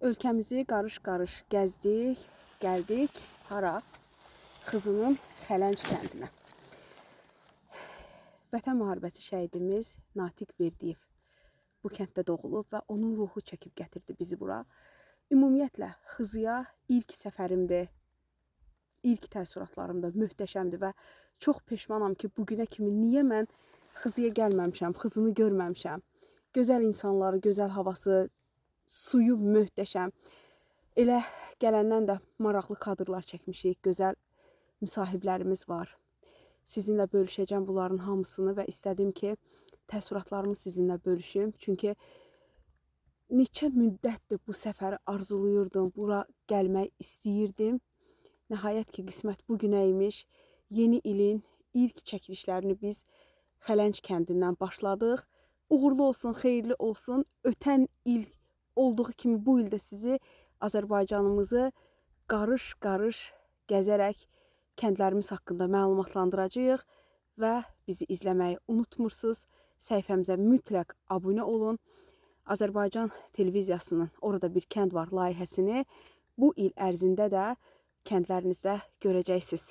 Ölkəmizi qarış-qarış gəzdik, gəldik hara? Xızının Xələnc kəndinə. Vətən müharibəsi şəhidimiz Natiq Verdiyev bu kənddə doğulub və onun ruhu çəkib gətirdi bizi bura. Ümumiyyətlə Xızıya ilk səfərimdir. İlk təəssüratlarım da möhtəşəmdir və çox peşmanam ki, bu günə kimi niyə mən Xızıya gəlməmişəm, Xızını görməmişəm. Gözəl insanları, gözəl havası, suyu möhtəşəm. Elə gələndən də maraqlı kadrlar çəkmişik, gözəl müsahiblərimiz var. Sizinlə bölüşəcəm bunların hamısını və istədim ki, təəssüratlarımı sizinlə bölüşüm. Çünki neçə müddətdir bu səfəri arzuluyurdum, bura gəlmək istəyirdim. Nəhayət ki, qismət bu günə imiş. Yeni ilin ilk çəkilişlərini biz Xələnc kəndindən başladıq. Uğurlu olsun, xeyirli olsun. Ötən il olduğu kimi bu il də sizi Azərbaycanımızı qarış-qarış gəzərək kəndlərimiz haqqında məlumatlandıracağıq və bizi izləməyi unutmursunuz. Səhifəmizə mütləq abunə olun. Azərbaycan televiziyasının Orada bir kənd var layihəsini bu il ərzində də kəndlərinizdə görəcəksiniz.